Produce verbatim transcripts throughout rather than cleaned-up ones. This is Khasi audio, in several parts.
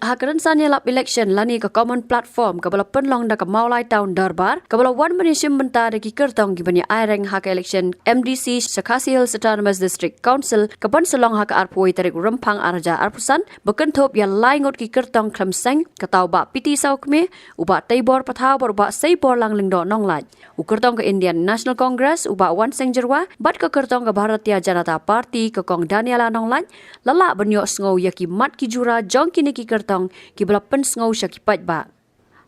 Ha ka rynsan ïalap election lane ka common platform kaba la pynlong da ka Mawlai Town Dorbar, kaba la wan ban ïashim bynta da ki kyrtong kiban ïa aireng ha ka election M D C sha Khasi Hills Autonomous District Council, kaban sa long ha ka arphew tarik Rymphang arhajar arphew san, ba kynthup ïa lai ngut ki kyrtong khlem seng, kata u Bah Piti Sawkmie, u Bah Teibor Pathaw bad u Bah Seibor Langlyngdoh Nonglait. U kyrtong ka Indian National Congress, u Bah Wansing Jyrwa, bad ka kyrtong ka Bharatiya Janata Party, ka Kong Daniela Nonglait, la lah ban ïohsngew ïa ki mat ki jura jong kine ki kyrtong kiba la pynsngew sha ki paidbah.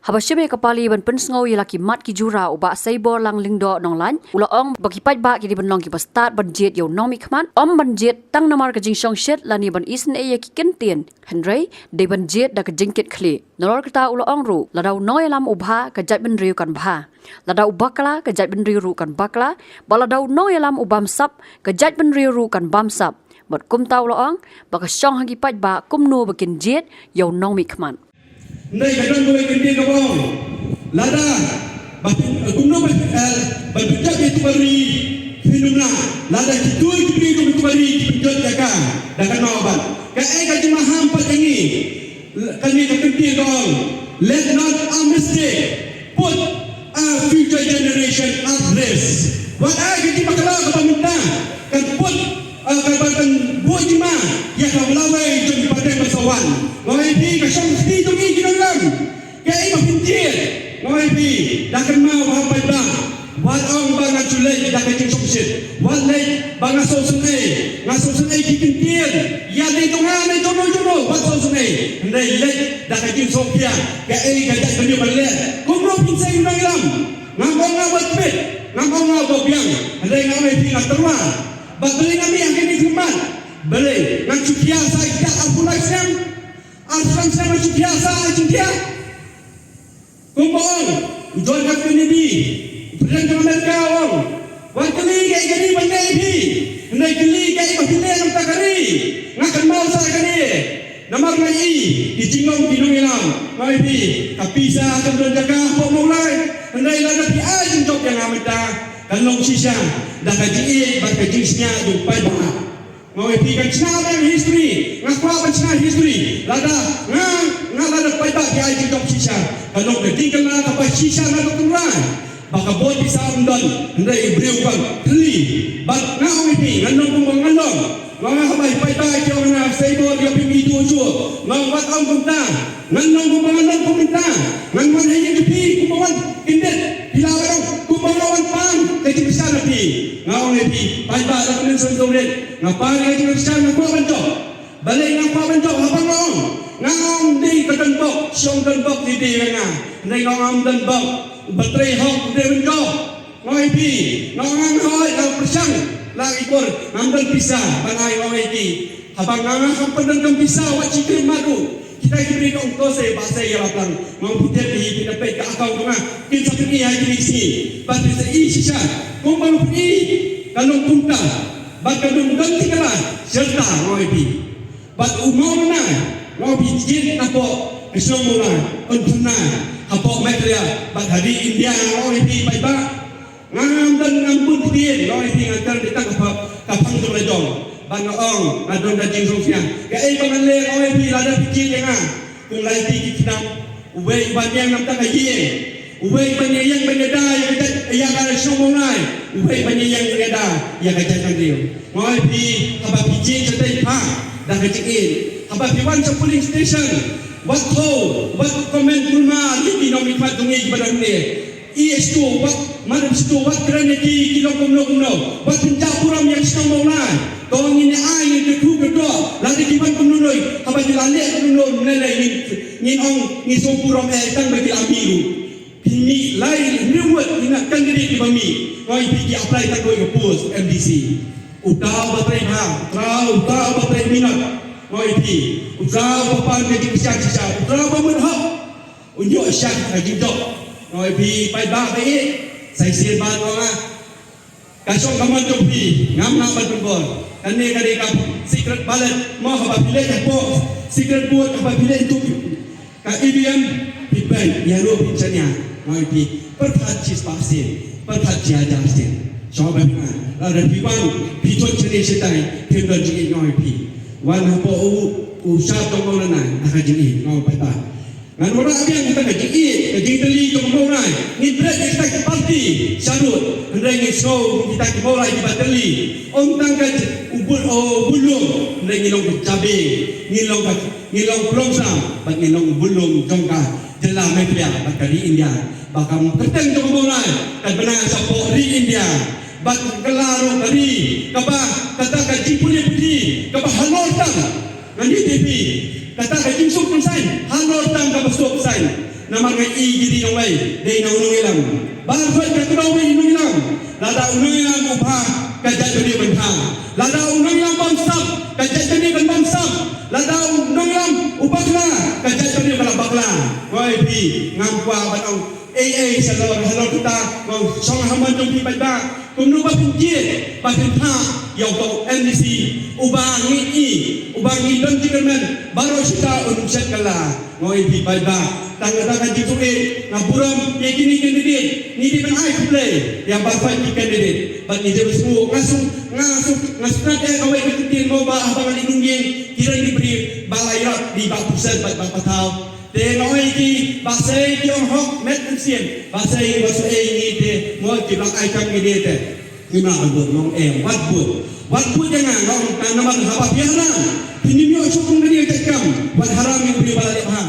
Haba shim ïa ka pali ban pynsngew ïa la ki mat ki jura, u Bah Seibor Langlyngdoh Nonglait u la ong ba ki paidbah ki dei ban long kiba stad ban jied ïa u nongmihkhmat, ym ban jied tang namar ka jingshongshit lane ban isynei ïa ki kyntien, hynrei dei ban jied da ka jingkitkhlieh. Nalor kata u la ong ruh, lada u nongïalam u bha, ka jaitbynriew kan bha. Lada u bakla, ka jaitbynriew ruh kan bakla. Bad lada u nongïalam u bamsap, ka jaitbynriew ruh kan bamsap. Bad kumta u la ong ba ka shong ha ki paidbah kumno ba kin jied ïa u nongmihkhmat. Hynrei ka don kawei ka ktien kaba ong, lada ba phin, kumno ba phin, eh, ba phin jop ïa tu ka ri, phin ym lah. Lada ki dui ki briew kum tu ka ri ki pynjot ïa ka, da kano ban. Kaei ka jingmaham pat ïa ngi? Kane ka ktien ka ong, let not a mistake put our future generation at risk. Wat ai ka jingbakla kaba mynta kan put, ah, kaba kan buh jingma ïa ka lawei jong ki pateng ba sa wan. Nga ong ïa phi, ka shong kti jong ngi ki nongïalam. Kaei ba phin jied? Nga ong ïa phi, da kynmaw ba ha paidbah. Wat ong ba nga shu leit da ka jingshongshit. Wat leit ba nga sngewsynei. Nga sngewsynei ki kyntien. Ïa dei jong nga ne jong no jong no. Wat sngewsynei. Hynrei leit da ka jingsngewkhia. Kaei ka jaitbynriew ban leh? Kumno phin seng nongïalam? Ngam ong nga wat peit. Ngam ong nga ba biang. Hynrei nga ong ïa phi nga tyrwa. Bad balei nga mih ha kane ka khmat? Balei ngan shu khia sa ïa ka arphew lai snem? Arphew lai snem ngan shu khia sa ïa ka jingkhia. Kumba ong u John F Kennedy, u President jong America, u ong, wat kylli kaei ka ri ban leh ïa phi, hynrei kylli kaei ba phi leh na bynta ka ri. Nga kynmaw sa ïa kane namar nga i ki jinglong ki nongïalam. Nga ong ïa phi, ka pisa kam don jaka hapoh Mawlai, hynrei lada phi ai jingjop ïa nga mynta, kan long shisha da ka jingïeit bad ka jingsngiat jong u paidbah. Nga ong ïa phi, kan shna biang history. Nga kwah ban shna history. Lada nga, nga lada paidbah ki ai jingjop shisha, kan long ka jingkylla kaba shisha na ka tynrai. Ba ka bor pisa ym don, hynrei briew ban thylli. Bad nga ong ïa phi, ngan long kumba ngan long. Nga ong haba i paidbah ki ong na Seibor ïa phi, phi tu shu. Nga ong wat ong kumta. Ngan long kumba ngan long kumta. Ngan wan ha ïing jong phi kumba wan kyndit. Phi la wan kumba nga wan pan ka jingkyrshan na phi. Nga ong ïa phi, paidbah, la ka mynsiem jong rit. Nga pan ka jingkyrshan, nga kwah ban jop. Balei nga kwah ban jop? Haba nga ong, nga ong dei ka donbok, shong donbok dei dei ïa nga. Hynrei nga ong ym donbok, u ba trei hok u dei ban jop. Nga ong ïa phi, nga ong nga hoi, nga pyrshang la i bor, ngam don pisa ban ai, nga ong ïa phi. Haba nga, nga kam pyndonkam pisa, wat shu trei madu. Kita ki briew ki ong to sei, ba sei ïa la plang. Nga ong phi, phi da peit ka account jong nga, kin sa pyni ha kine ki sngi. Bad phi sa i shisha. Kumba nga pyni, ka long kumta. Bad ka long don ti ka la, shelter, nga ong ïa phi. Bad u Mawlana, nga ong ïa phi, jied napoh ka shnong Mawlai, un pynna hapoh Meghalaya bad ha ri India, nga ong ïa phi paidbah. Ngam don, ngam bun ktien, nga ong ïa phi, nga kren tang ka phang, ka phang jong la jong. Bad nga ong, nga don ka jingsngewsih. Kaei ba ngan leh, nga ong ïa phi, lada phi jied ïa nga, kum lai ti ki khnam. Uwei ban ïeng na bynta ka ïing, uwei ban ïeng ban ïada ïa ka jait, ïa ka shnong Mawlai, uwei ban ïeng ban ïada ïa ka jaitbynriew. Nga ong ïa phi, haba phi jied shatei, pha da ka jingïeit. Haba phi wan sha polling station, wat thoh, wat comment kulmar ïa ki nongmihkhmat jong ngi kiba don hangne. Ïeit shuh, wat, man shuh, wat kren ïa ki, ki long kumno kumno. Wat pynjah burom ïa ka shnong Mawlai. To ngin ïa ai, ngin kyrkhu kyrdoh, lada ki wan kumno kumno, haba ki la leh kumno kumno, ngin leh, ngin, ngin ong, ngin sngewburom eh, tang ba ki la mih ruh. Phi mih lai hynriew ngut ki na candidate kiba mih. Nga ong ïa phi, ki apply tang kawei ka post M D C. Uta uba trei bha, uta, uta uba trei minot. Nga ong ïa phi, uta uba pan ka jingkyrshan shisha, uta uba mut hok, un ïoh shisha ka jingjop. Nga ong ïa phi paidbah ba ïeit, sa shisien ba nga ong, ka shong ka mon jong phi, ngam lah ban pynbor. Kane ka dei ka secret ballot, mo, haba phi leit hapoh secret booth, haba phi leit tu ka E V M, phi peit, ïa ruh phi shaniah. Nga ong ïa phi, pyrkhat shispah sien, pyrkhat shi hajar sien. Shuwa ban pynbor, lada phi wan, phi thut shane shatai, phim don jingïeit, nga ong ïa phi. Wan hapoh u U shad jong u Mawlana, na ka jingïeit, nga ong paidbah. Ngan wanrah biang kita ka jingïeit, ka jingtylli jong u Mawlana, ngin bret ïa kita ki party, sharud, hynrei ngin sngew, kita ki Mawlana kiba tylli. Ym tang ka u bul, u bul lum, hynrei ngin long ka jabieng, ngin long ka, ngin long u pynlong sam, bad ngin long u bul lum jong ka jylla Meghalaya, bad ka ri India. Ba ka kyrteng jong u Mawlana, ka bna shapoh ri India. Bad ka la ruh ka ri, kaba, kata ka jingpule puthi, kaba halor tam. Ngan ïathuh ïa phi, kata ka jingsuk kongsan, halor tam kaba suk kongsan. Namar nga i ïa ki nongwei, dei na u nongïalam. Baroh ka kdew wei nongïalam. Lada u nongïalam u bha, ka jaitbynriew kan bha. Lada u nongïalam bamsap, ka jaitbynriew kan bamsap. Lada u nongïalam u bakla, ka jaitbynriew kan bakla. Wei phi, ngam kwah ban ong, ei, ei, shalor, halor kata, ngam shong ha mon jong phi paidbah. Kumno ba phin jied, ba phin phah ïa u MDC, uba ngi i, uba ngi don jingkyrmen, baroh shi katta un shet kylla. Nga ong ïa phi paidbah, tang kata ka jingsngewsih, nga burom ïa kine ki candidate, ngi dei ban ai khublei ïa baroh ki candidate. Bad ngi dei ban sngewthuh, nga sngewthuh, nga sngewthuh, nga sngewthuh ïa kawei ka ktien mo ba haba ngan ïa nongïing, ki don ki briew ba la ïarap, dei ba pyrshah bad ba pathaw. Te nga ong ïa ki, ba sei ki ong hok met mynsiem, ba sei ba sei ngi te, mo ki ba ai kam ngi te. Ngi ma bud, nong em, wat bud. Wat bud ïa nga, nong, ka namar haba phi ïa nga. Phin ym ïoh shuh kum kane ka kam, wat haram ïa u briew ba la leh bha.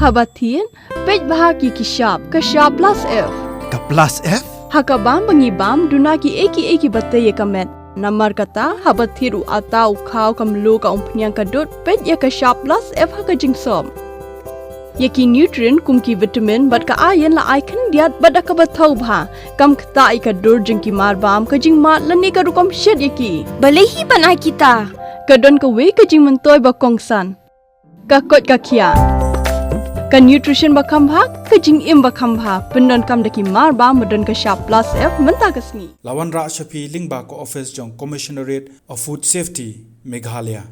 Haba thied, peit bha ki ki shap, ka shap plus F. Ka plus F? Ha ka bam ba ngi bam, duna ki ei ki ei kiba tei ïa ka met. Namar kata, haba thied u atta u khaw ka mluh ka umphniang ka dud, peit ïa ka shap plus F ha ka jingsop. Ïa ki nutrient kum ki vitamin bad ka iron la ai khyndiat bad da kaba thaw bha. Kam ktah ïa ka dur jong ki mar bam, ka jingmad lane ka rukom shet ïa ki. Balei hi ban ai kita? Ka don kawei ka jingmyntoi ba kongsan. Ka koit ka khiah. Ka nutrition ba kham bha, ka jingim ba kham bha. Pyndonkam da ki mar bam ba don ka shap plus F mynta ka sngi. La wanrah sha phi lyngba ka office jong Commissionerate of Food Safety, Meghalaya.